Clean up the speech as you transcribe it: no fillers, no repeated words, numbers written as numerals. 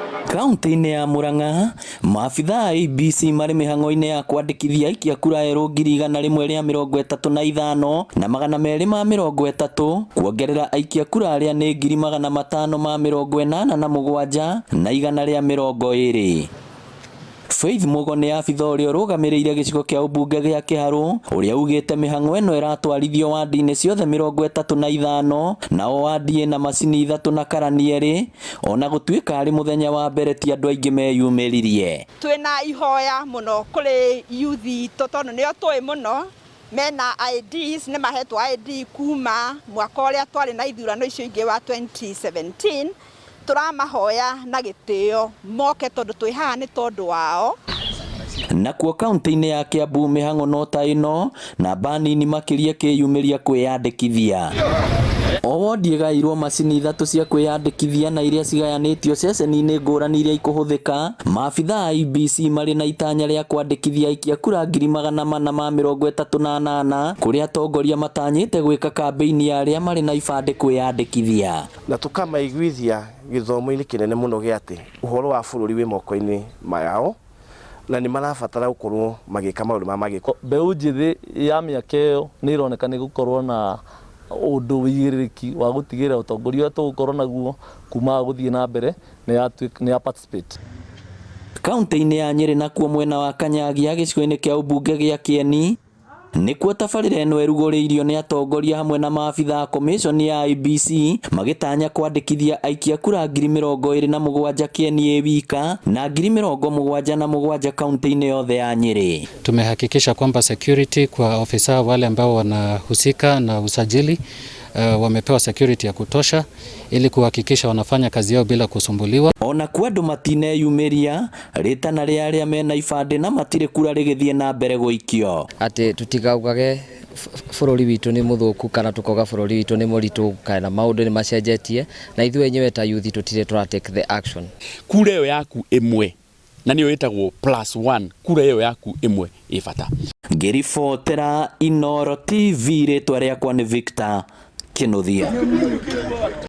Kaunti-inĩ ya Murang'a, maabitha a IEBC marĩ mĩhang'o-inĩ ya kwandĩkithia aikia kura erũ 135,230 kuongerera aikia kura arĩa nĩ 587,120. Faith Mugo nĩ abitha ũrĩa ũrũgamĩrĩire gĩcigo kĩa ũmbunge gĩa Kĩharũ, ũrĩa ugĩte mĩhang'o ĩno ĩratwarithio wandi-inĩ ciothe 35, na o wandi ĩna macini 3 na karani 2, ona gũtuĩka arĩ mũthenya wa mbere ti andũ aingĩ meyumĩririe. Twĩna ihoya mũno kũrĩ youth itũ, tondũ nĩo tũĩ mũno mena IDs, nĩ mahetwo ID kuma mwaka ũrĩa twarĩ na ithurano icio ingĩ wa 2017. Tũramahoya na gĩtĩo moke, tondũ twĩ haha nĩ tondũ wao. Nakuo kaunti-inĩ ya Kiambu, mĩhang'o no ta ĩno, namba nini makĩria ĩkĩyumĩria kwĩyandĩkithia. O wondi ĩgaĩirwo macini 3 cia kwĩyandĩkithia, na iria cigayanĩtio ceceni-inĩ ngũrani iria ikũhũthĩka. Maabitha a IEBC marĩ na itanya rĩa kwandĩkithia aikia kura 438,000, kũrĩa atongoria matanyĩte gwĩka kambĩini ya arĩa marĩ na ibandĩ kwĩyandĩkithia. Na tũkamaiguithia gĩthomo-inĩ kĩnene mũno gĩa atĩ ũhoro wa bũrũri wĩ moko-inĩ mao, na nĩ marabatara gũkorwo magĩka maũndũ ma magĩko. Mbeũ njĩthĩ ya mĩaka ĩyo nĩ ĩroneka nĩ gũkorwo na ũndũ wĩigĩrĩrĩki wa gũtigĩrĩra ũtongoria ũrĩa tũgũkorwo naguo kuma gũthiĩ na mbere nĩ ya participate. Kaunti-inĩ ya Nyĩrĩ nakuo, mwena wa Kanyagia, gĩcigo-inĩ kĩa ũmbunge gĩa Kĩeni, nĩkuo tabarĩra ĩno ĩrugũrĩirio nĩ atongoria hamwe na maabitha a commission ya IEBC, magĩtanya kwandĩkithia aikia kura 27,000 Kĩeni ĩ wika, na 77,000 kaunti-inĩ yothe ya Nyĩrĩ. Tumehakikisha kwamba security kwa ofisa wale ambao wanahusika na usajili wamepewa security ya kutosha ili kuhakikisha wanafanya kazi yao bila kusumbuliwa. Ona kuo andũ matineyumĩria, rĩtana rĩa arĩa mena ibandĩ na matirĩ kura rĩgĩthiĩ na mbere gũikio. Atĩ tutikaugage bũrũri witũ nĩ mũthũku, kana tukoga bũrũri witũ nĩ mũritũ, kana maũndũ nĩ macenjetie, na ithuĩ enyewe ta youth tũtirĩ tũra take the action. Kura ĩyo yaku ĩmwe, na nĩyo ĩtagwo plus one, kura ĩyo yaku ĩmwe ĩ bata. Ngĩribotera Inooro TV, rĩtwa rĩakwa nĩ Victor Kinuthia.